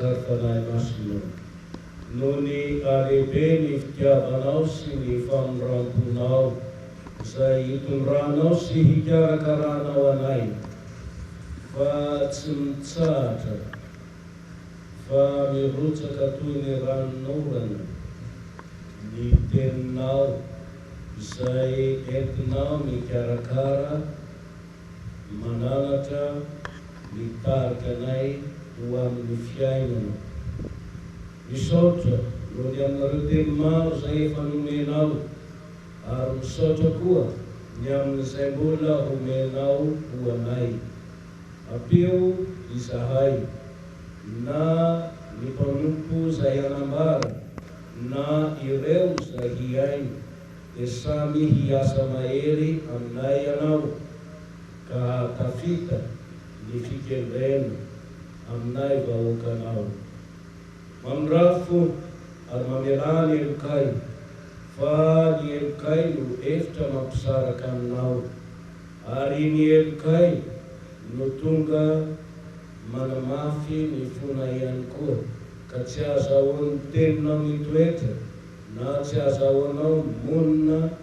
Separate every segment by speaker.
Speaker 1: Zanaka ary Fanahy Masina ô, noho ny halehiben'ny fitiavanao sy ny famindram-ponao izay hitondranao sy hikarakaranao anay fa tsy mitsahatra fa mirotsaka toy ny ranonorana ny teninao izay entinao mikarakara mananatra mitarika anay ho amin'ny fiainana. Misaotra noho ny aminareo teny maro izay efa nomenao ary misaotra koa ny amin'izay mbola homenao ho anay. Ampio izahay na ny mpanompo izay hanambara na ireo izay hihaino dia samy hiasa mahery aminay Ianao ka hahatafita ny fikendrena aminay vahoakanao. Mamindrafo ary mamelà ny helokay, fa ny helokay no efitra mampisaraka aminao, ary ny helokay no tonga manamafy ny fonay ihany koa, ka tsy ahazahoan'ny teninao mitoetra na tsy ahazahoanao monina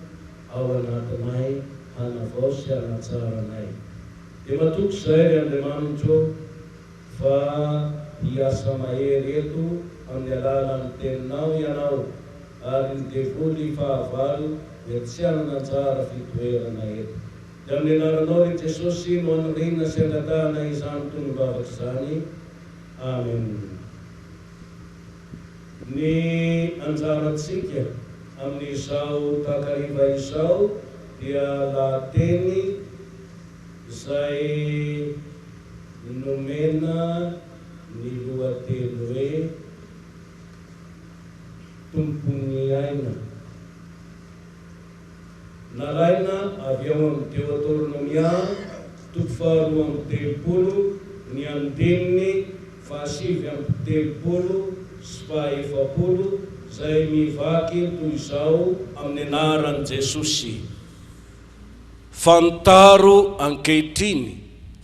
Speaker 1: ao anatinay hanavao sy hanatsara anay. Dia matoky izahay ry Andriamanitro fa hiasa mahery eto amin'ny alalan'ny Teninao Ianao ary ny devoly fahavalo dia tsy hanana anjara fitoerana eto. Dia amin'ny Anaranao ry Jesosy no aniriana sy angatahana izany tonom-bavaka izany. Amen. Ny anjarantsika amin'izao takariva izao dia lahateny izay nomena ny lohateny hoe Tompon'ny aina. Nalaina avy ao amin'ny Deotornomia toko faharoa amby telopolo ny andininy fahasivy amby telopolo sy fahaefapolo izay mivaky toy izao amin'ny anaran'i Jesosy, Fantaro ankehitriny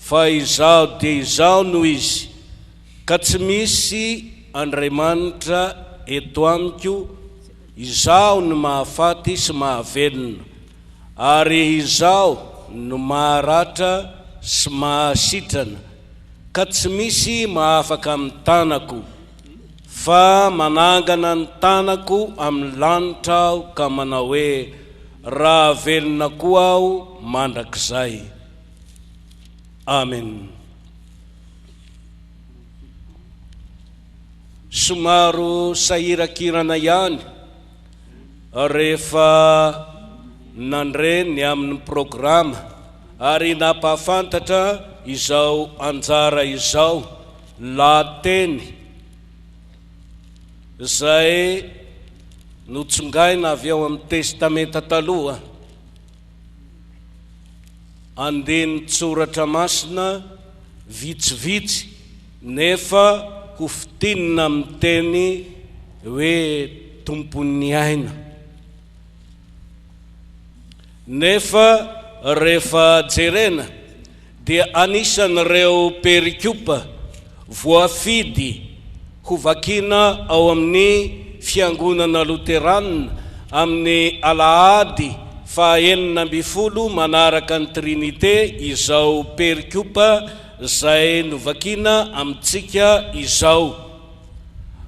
Speaker 1: fa Izaho dia Izaho no Izy, ka tsy misy Andriamanitra eto amiko, Izaho no mahafaty sy mahavelona, ary Izaho no maharatra sy mahasitrana, ka tsy misy mahafaka amin'ny tanako, fa manangana ny tanako amin'ny lanitra Aho ka manao hoe, Raha velona koa Aho mandrakizay. Amen. Somaro sahirakirana ihany rehefa nandre ny amin'ny programa ary nampahafantatra izao anjara izao lahateny izay notsongaina avy ao amin'ny Testamenta Taloha. Andinin-tsoratra masina vitsivitsy nefa ho fintinina amin'ny teny hoe tompon'ny aina. Nefa rehefa jerena dia anisan'ireo perikopa voafidy hovakina ao amin'ny Fiangonana Loterana amin'ny alahady faha 16 manaraka ny Trinite izao perikopa izay novakina amintsika izao.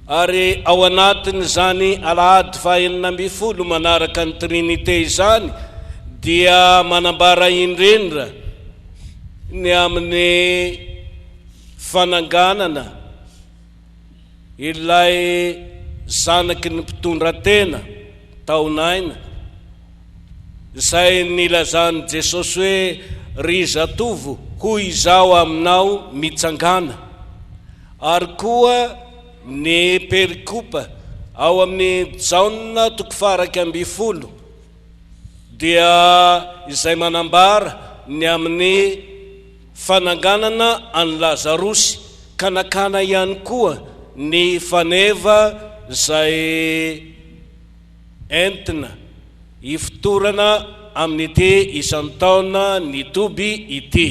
Speaker 1: Ary ao anatin'izany alahady faha 16 manaraka ny Trinite izany dia manambara indrindra ny amin'ny fananganana ilay zanaky ny mpitondra tena tao Naina, izay nilazan'i Jesosy hoe, Ry zatovo, hoy Izaho aminao, mitsangàna. Ary koa ny perikopa ao amin'ny Jaona toko faha-11 dia izay manambara ny amin'ny fananganana an'i Lazarosy ka nakana ihany koa ny faneva izay entina hifotorana amin'ity isan-taona ny toby ity.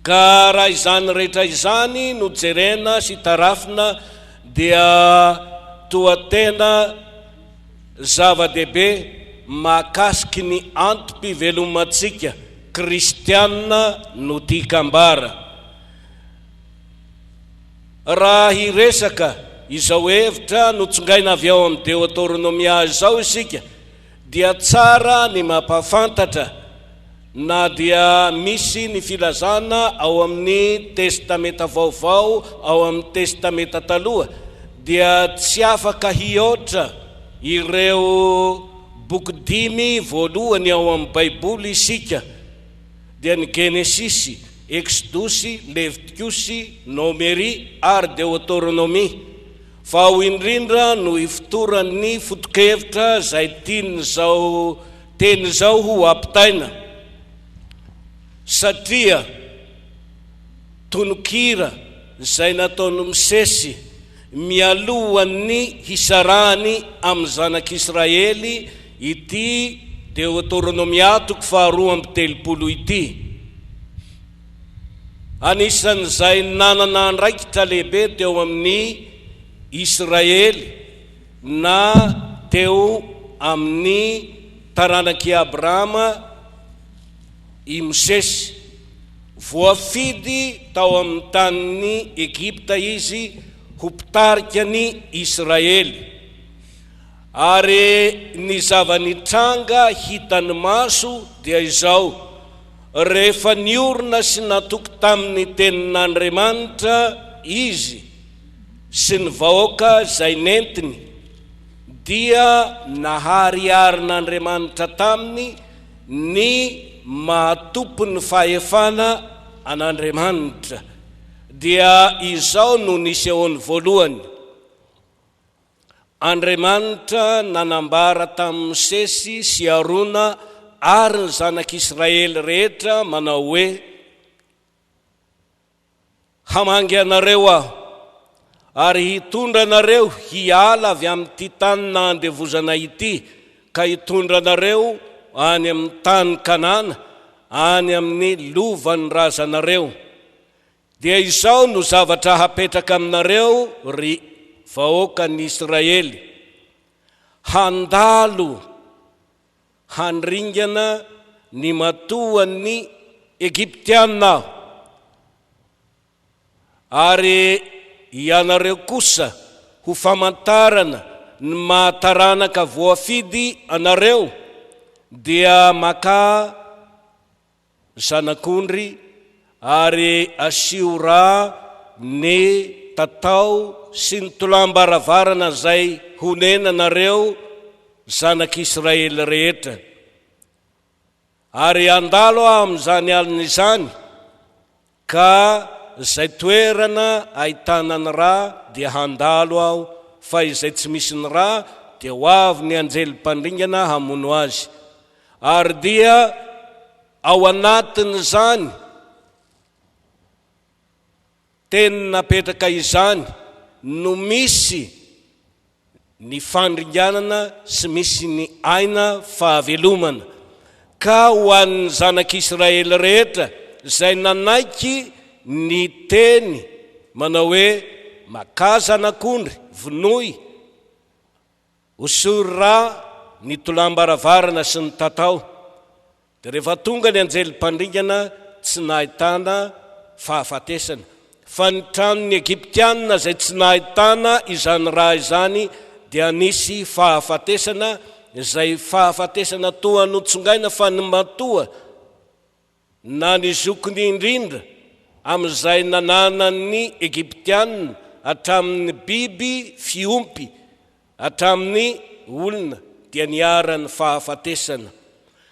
Speaker 1: Ka raha izany rehetra izany no jerena sy tarafina dia toa tena zava-dehibe mahakasiky ny antom-pivelomantsika kristiana no tian-kambara. Raha hiresaka izao hevitra notsongaina avy ao amin'ny Deotornomia izao isika dia tsara ny mampahafantatra na dia misy ny filazana ao amin'ny Testamenta Vaovao ao amin'ny Testamenta Taloha dia tsy afaka hihoatra ireo boky dimy voalohany ao amin'ny Baiboly isika dia ny Genesisy, Eksodosy, Levitikosy, Nomery ary Deotornomia. Fa ao indrindra no ifotoran'ny foto-kevitra izay tian'izao teny izao ho ampitaina, satria tononkira izay nataon'i Mosesy mialohan'ny hisarahany amin'ny zanak'Israely ity Deoteronomia toko faharoa amby telopolo ity. Anisan'izay nanana andraikitra lehibe teo amin'ny Israely na teo amin'ny taranak'i Abrahama i Mosesy. Voafidy tao amin'ny tanin'i Egypta izy ho mpitarika ny Israely. Ary ny zava-nitranga hitan'ny maso dia izao, Rehefa niorina sy natoky tamin'ny tenin'Andriamanitra izy sy ny vahoaka izay nentiny, dia nahariharin'Andriamanitra taminy ny maha-tompon'ny fahefana an'Andriamanitra. Dia izao no nisehoany voalohany. Andriamanitra nanambara tamin'i Mosesy sy Arona ary ny zanak'Israely rehetra manao hoe, Hamangy anareo Aho, ary hitondra anareo hiala avy amin'ity tany nahandevozana ity, ka hitondra anareo any amin'ny tany Kanana, any amin'ny lovan'ny razanareo. Dia izao no zavatra hapetraka aminareo, ry vahoakan'i Israely, Handalo handringana ny matoan'ny Egyptiana Aho, ary ianareo kosa ho famantarana ny maha-taranaka voafidy anareo, dia makà zanak'ondry ary asio rà ny tatao sy ny tolam-baravarana izay honenanareo zanak'Israely rehetra. Ary handalo aho amin'izany alina izany, ka izay toerana ahitana ny rà dia handalo aho, fa izay tsy misy ny rà dia ho avy ny anjely mpandringana hamono azy. Ary dia ao anatin'izany teny napetraka izany no misy ny fandringanana sy misy ny aina fahavelomana. Ka ho an'ny zanak'Israely rehetra izay nanaiky ny teny manao hoe, Makà zanak'ondry, vonoy, Hosory rà ny tolam-baravarana sy ny tatao, dia rehefa tonga ny anjely mpandringana tsy nahitana fahafatesana, fa ny tranon'ny Egyptiana izay tsy nahitana izany rà izany dia nisy fahafatesana, izay fahafatesana toa notsongaina fa ny matoa na ny zokiny indrindra amin'izay nananan'ny Egyptiana hatramin'ny biby fiompy hatramin'ny olona dia niharan'ny fahafatesana.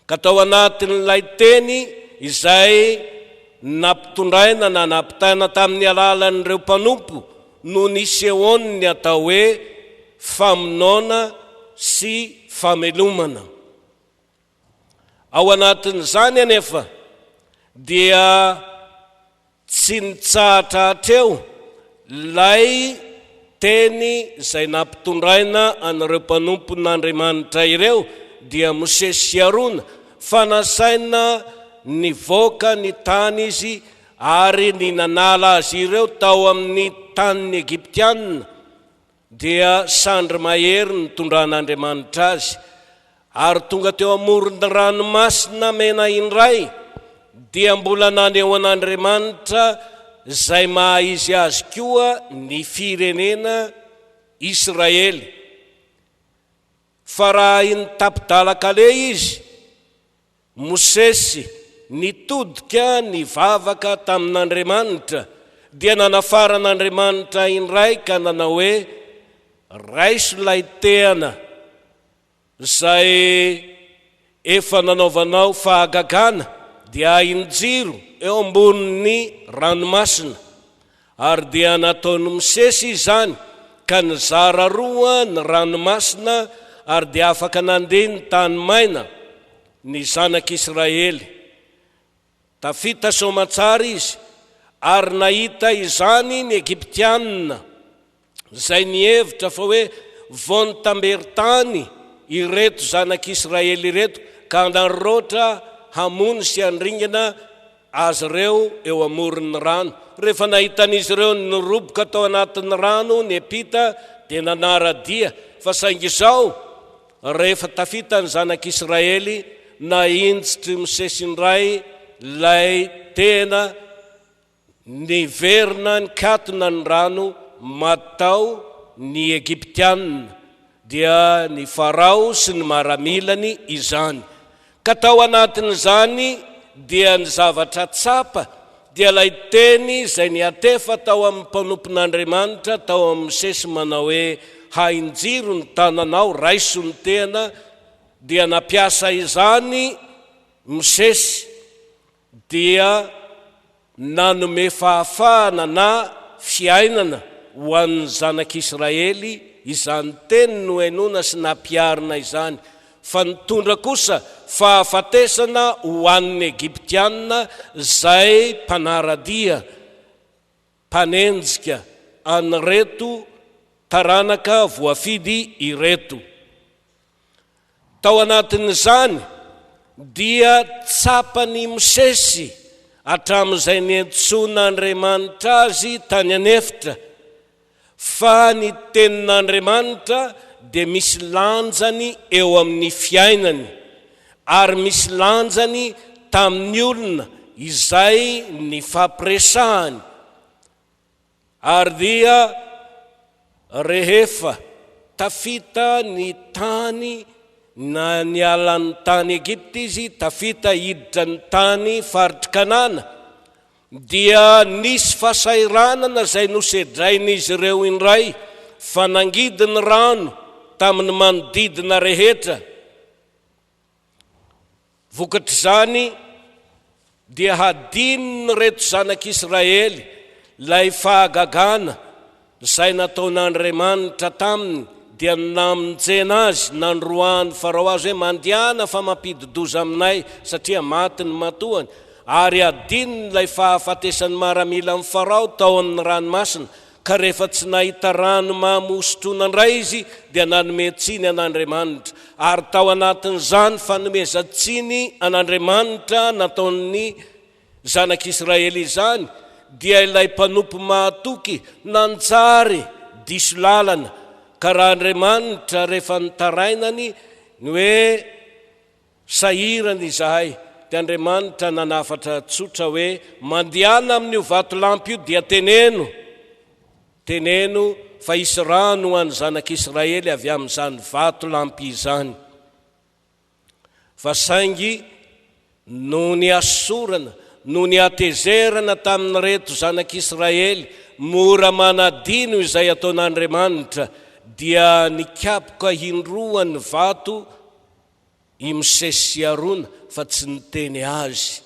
Speaker 1: Ka tao anatin'ilay teny izay nampitondraina na nampitaina tamin'ny alalan'ireo mpanompo no nisehoan'ny atao hoe famonoana sy famelomana. Ao anatin'izany anefa dia tsy nitsahatra hatreo ilay teny izay nampitondraina an'ireo mpanompon'Andriamanitra ireo, dia Mosesy sy Arona, fa nasaina nivoaka ny tany izy. ary ny nanala azy ireo tao amin'ny tanin'ny Egyptiana, dia sandry mahery nitondran'Andriamanitra azy, ary tonga teo amoron'ny ranomasina mena indray, dia mbola naneho an'Andriamanitra izay maha izy azy koa ny firenena Israely. Fa raha iny tapi-dalan-kaleha izy, Mosesy nitodika nivavaka tamin'Andriamanitra, dia nanafaran'Andriamanitra indray ka nanao hoe, Raiso ilay tehana izay efa nanaovanao fahagagana, dia ahin-jiro eo ambonin'ny ranomasina. Ary dia nataon'i Mosesy izany, ka nizara roa ny ranomasina, ary dia afaka nandeha ny tany maina ny zanak'Israely. Tafita soamantsara izy, ary nahita izany ny Egyptiana, izay nihevitra fa hoe vao nitamberin-tany ireto zanak'Israely ireto, ka hanararaotra hamono sy handringana azy ireo eo amoron'ny rano. Rehefa nahita an'izy ireo niroboka tao anatin'ny rano ny Epita dia nanara-dia, fa saingy izao, rehefa tafita ny zanak'Israely, nahinjitr'i Mosesy indray ilay tena Niverina nikatona ny rano maty tao ny Egyptiana, dia ny Farao sy ny maramilany izany. Ka tao anatin'izany dia ny zavatra tsapa dia ilay teny izay niatefa tao amin'ny mpanompon'Andriamanitra tao amin'i Mosesy manao hoe, Hainjiro ny tananao, raiso ny tehana, dia nampiasa izany Mosesy. dia nanome fahafahana na fiainana ho an'ny zanak'Israely izany teny nohenoina sy nampiharina izany, fa nitondra kosa fahafatesana ho an'ny Egyptiana izay mpanara-dia, mpanenjika an'ireto taranaka voafidy ireto. Tao anatin'izany dia tsapan'i Mosesy hatramin'izay niantsoan'Andriamanitra azy tany an'efitra fa ny tenin'Andriamanitra dia misy lanjany eo amin'ny fiainany ary misy lanjany tamin'ny olona izay nifampiresahany. Ary dia rehefa tafita ny tany na niala ny tany Egypta izy, tafita hiditra ny tany faritr'i Kanana, dia nisy fahasahiranana izay nosedrain'izy ireo indray, fa nangidy ny rano tamin'ny manodidina rehetra. Vokatr'izany dia hadinon'ireto zanak'Israely ilay fahagagana izay nataon'Andriamanitra taminy, dia ny namonjena azy, nandroahan'i Farao azy hoe, Mandehana fa mampidi-doza aminay, satria maty ny matoany. Ary hadinony ilay fahafatesan'ny maramilan'i Farao tao amin'ny ranomasina, Ka rehefa tsy nahita rano mamy hosotroina indray izy, dia nanome tsiny an'Andriamanitra. Ary tao anatin'izany fanomezan-tsiny an'Andriamanitra nataon'ny zanak'Israely izany, dia ilay mpanompo mahatoky nanjary diso lalana, ka raha Andriamanitra rehefa nitarainany ny hoe, Sahirana izahay, dia Andriamanitra nanafatra tsotra hoe, Mandehana amin'io vatolampy io dia teneno, teneno fa hisy rano ho an'ny zanak'Israely avy amin'izany vatolampy izany. Fa saingy noho ny hasorana, noho ny hatezerana tamin'ireto zanak'Israely mora manadino izay ataon'Andriamanitra, dia nikapoka indroa ny vato I Mosesy sy Arona fa tsy niteny azy.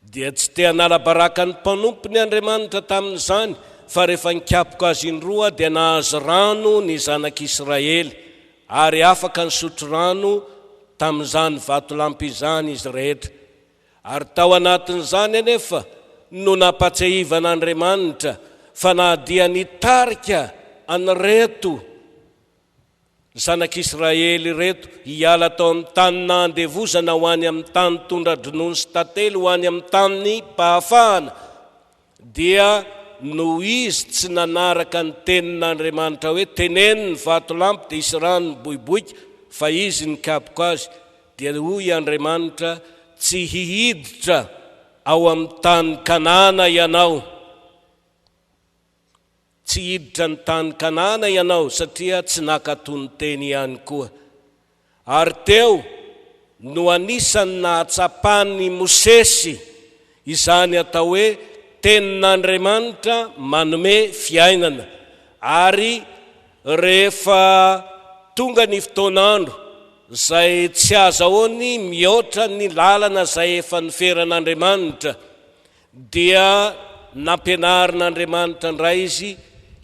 Speaker 1: Dia tsy te hanala baraka ny mpanompony Andriamanitra tamin'izany, fa rehefa nikapoka azy indroa dia nahazo rano ny zanak'Israely, ary afaka nisotro rano tamin'izany vatolampy izany izy rehetra. Ary tao anatin'izany anefa no nampatsiahivan'Andriamanitra fa na dia nitarika an'ireto. Zanak'Israely ireto hiala tao amin'ny tany nahandevozana ho any amin'ny tany tondra-dronono sy tantely ho any amin'ny tany mpahafahana, dia noho izy tsy nanaraka ny tenin'Andriamanitra hoe teneno ny vatolampy dia hisy rano miboiboika fa izy nikapoka azy, dia hoy Andriamanitra tsy hihiditra ao amin'ny tany Kanana ianao. Tsy hiditra ny tany Kanana ianao satria tsy nankatò ny teny ihany koa. Ary teo no anisan'ny nahatsapan'i Mosesy izany atao hoe tenin'Andriamanitra manome fiainana. Ary rehefa tonga ny fotoan'andro izay tsy azahoany mihoatra ny lalana izay efa noferan'Andriamanitra, Dia nampianarin'Andriamanitra indray izy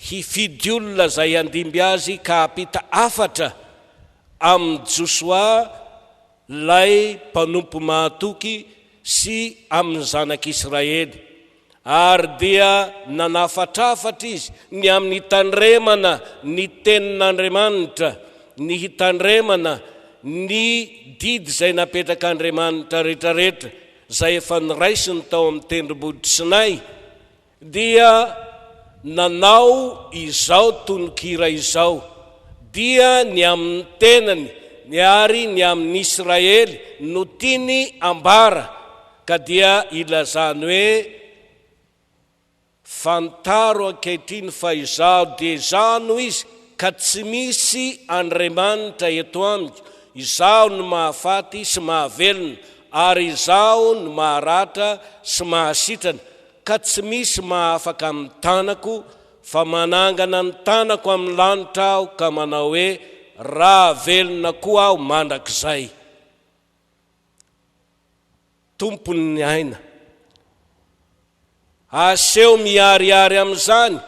Speaker 1: hifidy olona izay handimby azy ka hampita hafatra amin'i Josoa ilay mpanompo mahatoky sy amin'ny zanak'Israely. Ary dia nanafatrafatra izy ny amin'ny hitandremana ny tenin'Andriamanitra, ny hitandremana ny didy izay napetrak'Andriamanitra rehetrarehetra. izay efa noraisiny tao amin'ny tendrombohitr'i Sinay, dia nanao izao tononkira izao, dia ny amin'ny tenany ary ny amin'ny Israely no tiany ambara, ka dia ilazany hoe, Fantaro ankehitriny fa Izaho dia Izaho no Izy, ka tsy misy Andriamanitra eto amiko, Izaho no mahafaty sy mahavelona, ary Izaho no maharatra sy mahasitrana, ka tsy misy mahafaka amin'ny tanako, fa manangana ny tanako amin'ny lanitra Aho ka manao hoe, Raha velona koa Aho mandrakizay. Tompon'ny aina. Aseho miharihary amin'izany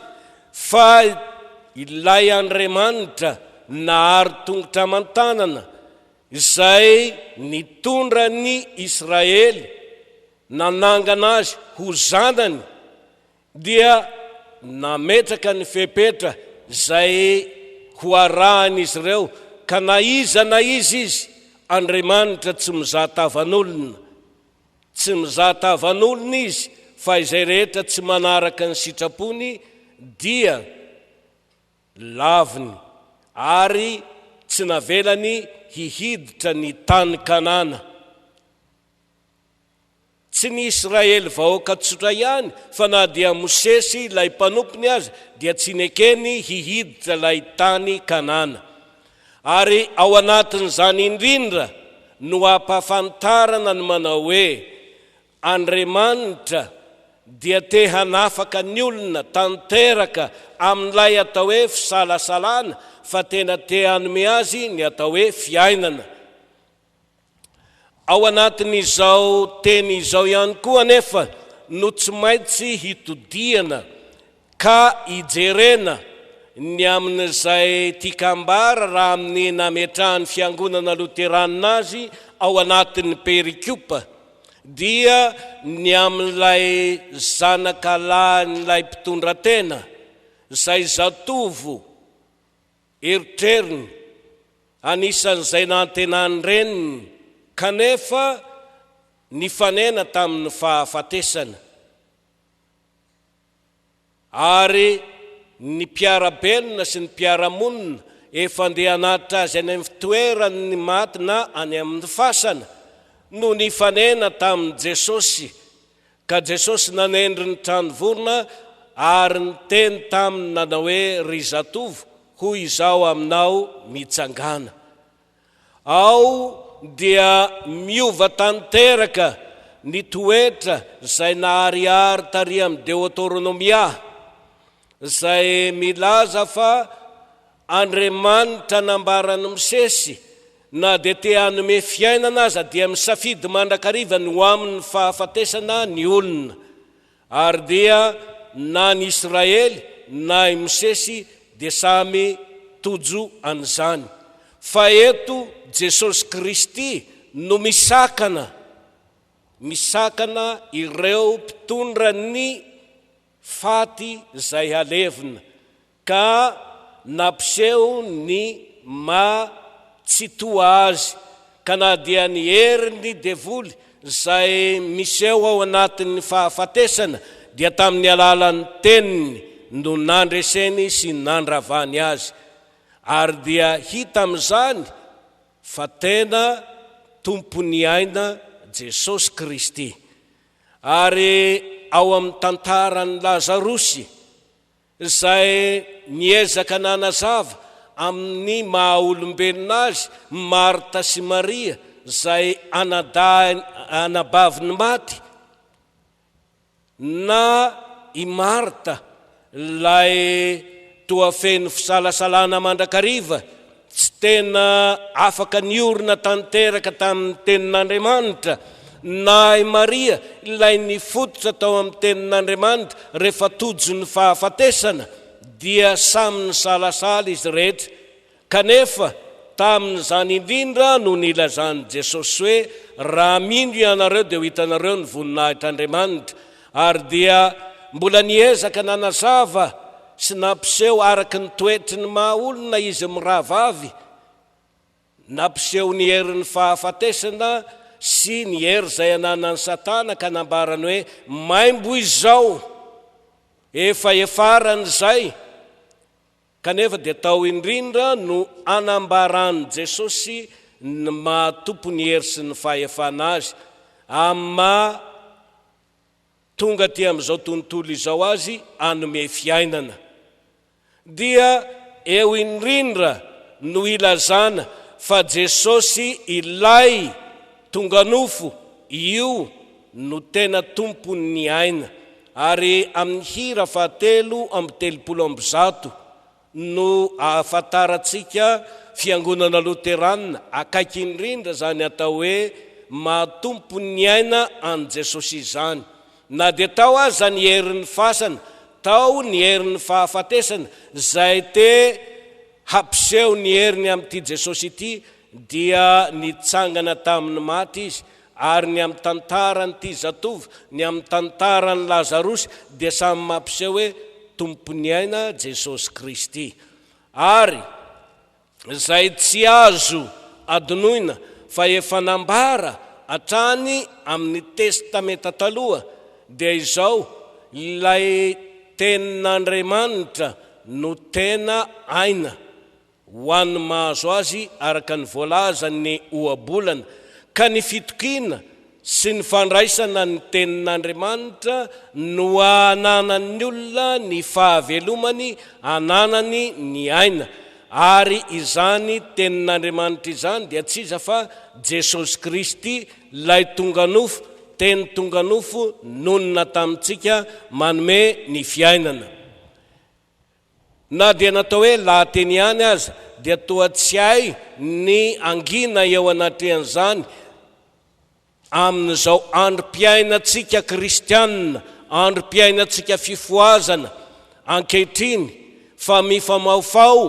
Speaker 1: fa ilay Andriamanitra nahary tongotra aman-tanana izay nitondra ny Israely nanangana azy ho zanany dia nametraka ny fepetra izay ho arahan'izy ireo, ka na iza na iza izy, Andriamanitra tsy mizaha tavan'olona. Tsy mizaha tavan'olona Izy, fa izay rehetra tsy manaraka ny sitrapony dia laviny, ary tsy navelany hihiditra ny tany Kanana. Tsy ny Israely vahoaka tsotra ihany, fa na dia Mosesy ilay mpanompony aza dia tsy nekeny hihiditra ilay tany Kanana. Ary ao anatin'izany indrindra no ampahafantarana ny manao hoe, Andriamanitra dia te hanafaka ny olona tanteraka amin'ilay atao hoe fisalasalana fa tena te hanome azy ny atao hoe fiainana. Ao anatin'izao teny izao ihany koa anefa no tsy maintsy hitodihana ka hijerena ny amin'izay tian-kambara raha amin'ny nametrahan'ny Fiangonana Loteranina azy ao anatin'ny perikopa dia ny amin'ilay zanakalahin'ilay mpitondratena izay zatovo Eritreriny, anisan'izay nantenan'ny reniny, kanefa nifanena tamin'ny fahafatesana. Ary ny mpiara-belona sy ny mpiara-monina efa andeha hanatitra azy any amin'ny fitoeran'ny maty na any amin'ny fasana no nifanena tamin'i Jesosy Ka Jesosy nanendry ny trano vorona ary niteny taminy nanao hoe, Ry zatovo, hoy Izaho aminao, mitsangàna. Ao dia miova tanteraka ny toetra izay naharihary tary amin'ny Deotoronomia, izay milaza fa Andriamanitra nambaran'i Mosesy Na dia te hanome fiainana aza dia misafidy mandrakariva ny ho amin'ny fahafatesana ny olona. Ary dia na ny Israely na i Mosesy dia samy tojo an'izany. Fa eto Jesosy Kristy no misakana, misakana ireo mpitondra ny faty izay halevina. Ka nampiseho ny. maha Tsitoha azy, ka na dia ny herin'ny devoly izay miseho ao anatin'ny fahafatesana dia tamin'ny alalan'ny teniny no nandreseny sy nandravany azy. Ary dia hita amin'izany fa tena Tompon'ny aina Jesosy Kristy. Ary ao amin'ny tantaran'i Lazarosy, izay niezaka nanazava amin'ny maha olombelona azy Marta sy Maria izay anadahy anabaviny maty, na i Marta ilay toa feno fisalasalana mandrakariva, Tsy tena afaka niorina tanteraka tamin'ny Tenin'Andriamanitra na i Maria, ilay nifototra tao amin'ny Tenin'Andriamanitra rehefa tojo ny fahafatesana, dia samy nisalasala izy rehetra. Kanefa, tamin'izany indrindra no nilazan'i Jesosy hoe, Raha mino ianareo dia ho hitanareo ny voninahitr'Andriamanitra. Ary dia mbola niezaka nanazava sy nampiseho araka ny toetry ny maha olona izy mirahavavy, nampiseho ny herin'ny fahafatesana sy ny hery izay ananan'i Satana ka nambarany hoe, Maimbo izao, efa efarany izay. Kanefa dia tao indrindra no anambaran'i Jesosy ny maha Tompon'ny hery sy ny fahefana Azy, amin'ny maha tonga aty amin'izao tontolo izao Azy hanome fiainana. Dia eo indrindra no ilazana fa Jesosy ilay tonga nofo io no tena Tompon'ny aina. Ary amin'ny hira fahatelo 133 no ahafantarantsika Fiangonana Loterana akaiky indrindra izany atao hoe maha Tompon'ny aina an'i Jesosy izany. Na dia tao aza ny herin'ny fasana, tao ny herin'ny fahafatesana izay te hampiseho ny heriny amin'ity Jesosy ity dia nitsangana tamin'ny maty Izy Ary ny amin'ny tantaran'ity zatovo, ny amin'ny tantaran'i Lazarosy dia samy mampiseho hoe Tompon'ny aina Jesosy Kristy. Ary izay tsy azo adinoina fa efa nambara hatrany amin'ny Testamenta Taloha dia izao, ilay Tenin'Andriamanitra no tena aina. Ho an'ny mahazo azy araka ny voalazan'ny ohabolana, ka ny fitokiana sy ny fandraisana ny tenin'Andriamanitra no ananan'ny olona ny fahavelomany, ananany ny aina. Ary izany tenin'Andriamanitra izany dia tsy iza fa Jesosy Kristy, Ilay tonga nofo, Teny tonga nofo nonina tamintsika manome ny fiainana. Na dia natao hoe lahateny ihany aza dia toa tsy hay ny hangina eo anatrehan'izany amin'izao androm-piainantsika kristianina, androm-piainantsika fifohazana ankehitriny fa mifamahofaho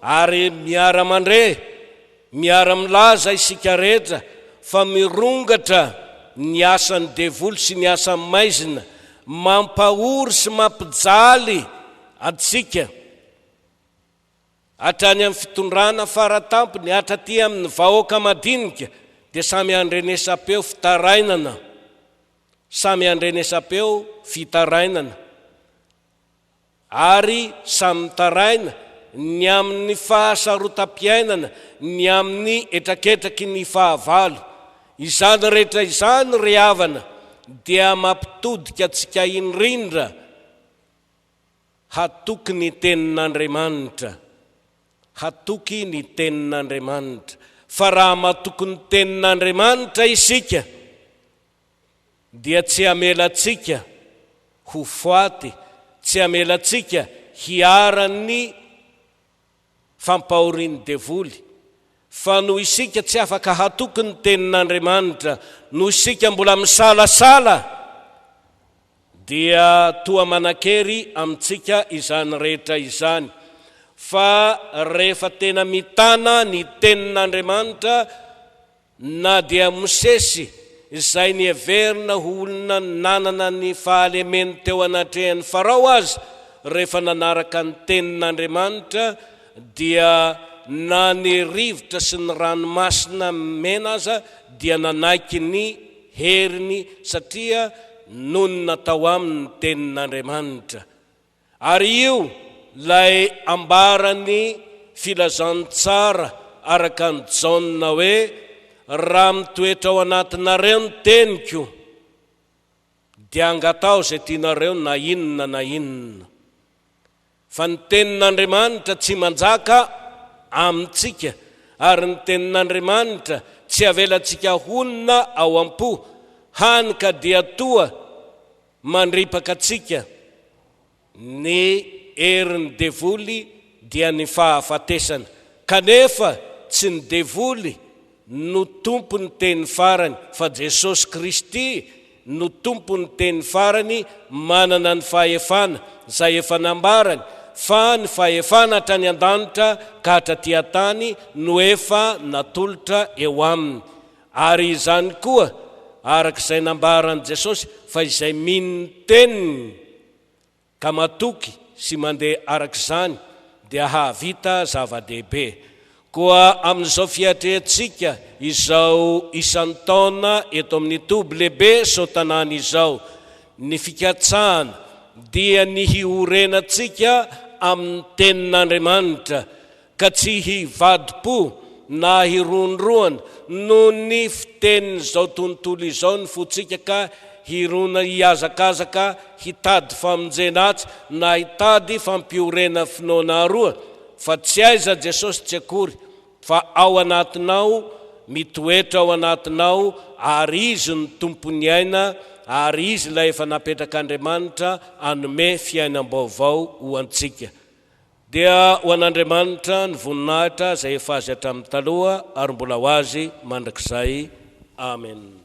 Speaker 1: ary miara-mandre, miara-milaza isika rehetra fa mirongatra ny asan'ny devoly sy ny asan'ny maizina, mampahory sy mampijaly antsika hatrany amin'ny fitondrana faratampony hatraty amin'ny vahoaka madinika dia samy andrenesam-peo fitarainana, samy andrenesam-peo fitarainana ary samy mitaraina ny amin'ny fahasarotam-piainana, ny amin'ny hetraketraky ny fahavalo. Izany rehetra izany ry havana dia mampitodika antsika indrindra Hatoky ny Tenin'Andriamanitra. Hatoky ny Tenin'Andriamanitra. Fa raha matoky ny Tenin'Andriamanitra isika, dia tsy hamela antsika ho faty, tsy hamela antsika hiharan'ny fampahorian'ny devoly. Fa noho isika tsy afaka hatoky ny Tenin'Andriamanitra, noho isika mbola misalasala, Dia toa manan-kery amintsika izany rehetra izany. Fa rehefa tena mitana ny Tenin'Andriamanitra, na dia Mosesy, izay niheverina ho olona nanana ny fahalemeny teo anatrehan'i Farao aza, rehefa nanaraka ny Tenin'Andriamanitra, dia. na ny rivotra sy ny ranomasina mena aza dia nanaiky ny heriny satria nonina tao aminy ny tenin'Andriamanitra. Ary io ilay ambaran'ny filazantsara araka an'i Jaona hoe, Raha mitoetra ao anatinareo ny teniko, dia angataho izay tianareo na inona na inona. Fa ny tenin'Andriamanitra tsy manjaka amintsika, ary ny tenin'Andriamanitra tsy avelantsika honina ao am-po, hany ka dia toa mandripaka antsika ny herin'ny devoly dia ny fahafatesana. Kanefa tsy ny devoly no tompon'ny teny farany fa Jesosy Kristy no tompon'ny teny farany manana ny fahefana izay efa nambarany fa ny fahefana hatrany an-danitra ka hatraty an-tany no efa natolotra eo aminy ary izany koa araka izay nambaran'i Jesosy fa izay mino ny teniny ka matoky sy mandeha araka izany dia hahavita zava-dehibe. Koa amin'izao fiatrehantsika izao isan-taona eto amin'ny toby lehibe Soatanàna izao, ny fikatsahana dia ny hiorenantsika amin'ny Tenin'Andriamanitra ka tsy hivadi-po na hiroandroana noho ny fitenin'izao tontolo izao ny fontsika ka hirona hihazakazaka hitady famonjena atsy na hitady fampiorena finoana aroa fa tsy aiza Jesosy tsy akory fa ao anatinao mitoetra ao anatinao ary Izy no Tompon'ny aina ary Izy ilay efa napetrak'Andriamanitra hanome fiainam-baovao ho antsika. Dia ho an'Andriamanitra ny voninahitra izay efa Azy hatramin'ny taloha ary mbola ho Azy mandrakizay. Amen.